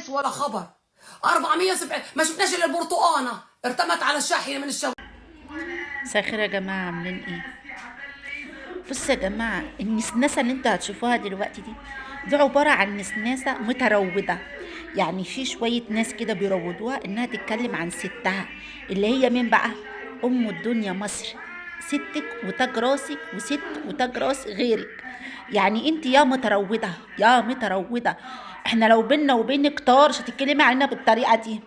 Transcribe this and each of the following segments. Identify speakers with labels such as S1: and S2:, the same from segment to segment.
S1: حس ولا خبر. 470 ما شفناش الا البرتقانه ارتمت على الشاحنة من الشوارع.
S2: مساء الخير يا جماعة، عاملين ايه؟ بصوا يا جماعة، النسناسة اللي انتوا هتشوفوها دلوقتي دي عبارة عن نسناسة متروضة. يعني في شوية ناس كده بيروضوها انها تتكلم عن ستها اللي هي مين بقى؟ ام الدنيا مصر، ستك وتاج راسك وست وتاج راس غيرك. يعني انت يا متروضة يا متروضة، احنا لو بينا وبينك طار مش هتتكلمي علينا بالطريقة دي.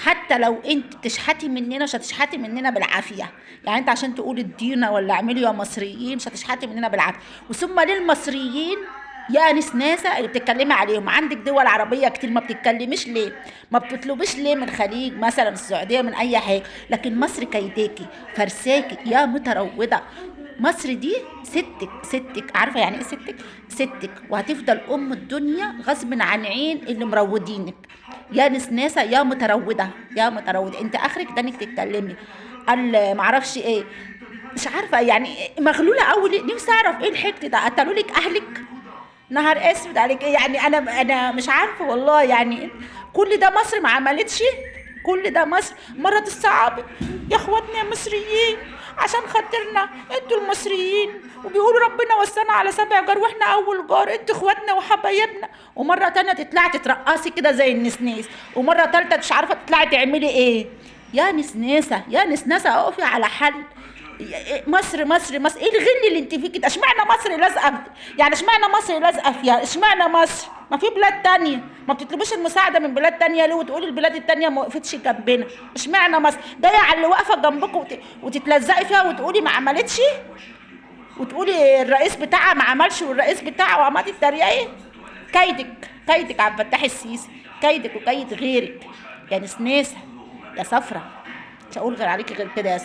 S2: حتى لو انت بتشحتي مننا مش هتشحتي مننا بالعافية. يعني انت عشان تقولي ادينا ولا اعملي يا مصريين مش هتشحتي مننا بالعافية. وثم للمصريين يا نسناسة اللي بتتكلمي عليهم، عندك دول عربية كتير ما بتتكلميش ليه؟ ما بتطلبيش ليه من الخليج مثلا، السعودية، من أي حاجة؟ لكن مصر كيداكي فرساكي يا متروضة. مصر دي ستك، ستك، عارفة يعني ايه ستك؟ ستك، وهتفضل أم الدنيا غصب عن عين اللي مروضينك يا نسناسة يا متروضة يا متروضة. انت آخرك ده انك تتكلمي قال معرفش ايه، مش عارفة يعني مغلولة أوي. نفسي أعرف ايه الحقد ده؟ قتلوا لك أهلك؟ نهار اسود عليك. يعني انا مش عارفه والله، يعني كل ده مصر ما عملتش، كل ده مصر مرت الصعب يا اخواتنا يا مصريين، عشان خاطرنا انتوا المصريين، وبيقولوا ربنا وصانا على 7 جار واحنا اول جار، انتوا اخواتنا وحبايبنا. ومرة تانية تطلعي تترقصي كده زي النسناس، ومرة تالتة مش عارفه تطلعي تعملي ايه. يا نسناسه يا نسناسه اقفي على حل. مصر مصر مصر، ايه الغل اللي انت فيه كده؟ اشمعنى مصر لازقه يعني اشمعنى مصر لازقه فيها؟ اشمعنى مصر؟ ما في بلاد تانية، ما بتطلبوش المساعدة من بلاد تانية ليه؟ وتقولي البلاد التانية ما وقفتش جنبنا. اشمعنى مصر جاية على اللي واقفة جنبكم وتتلزقي فيها وتقولي ما عملتش، وتقولي الرئيس بتاعها ما عملش والرئيس بتاعها، وعملتي تتريقي. كيدك كيدك عبد الفتاح السيسي، كيدك وكيد غيرك يا نسناسه يا صفرة. مش هقول غير عليكي غير كده يا صفرة.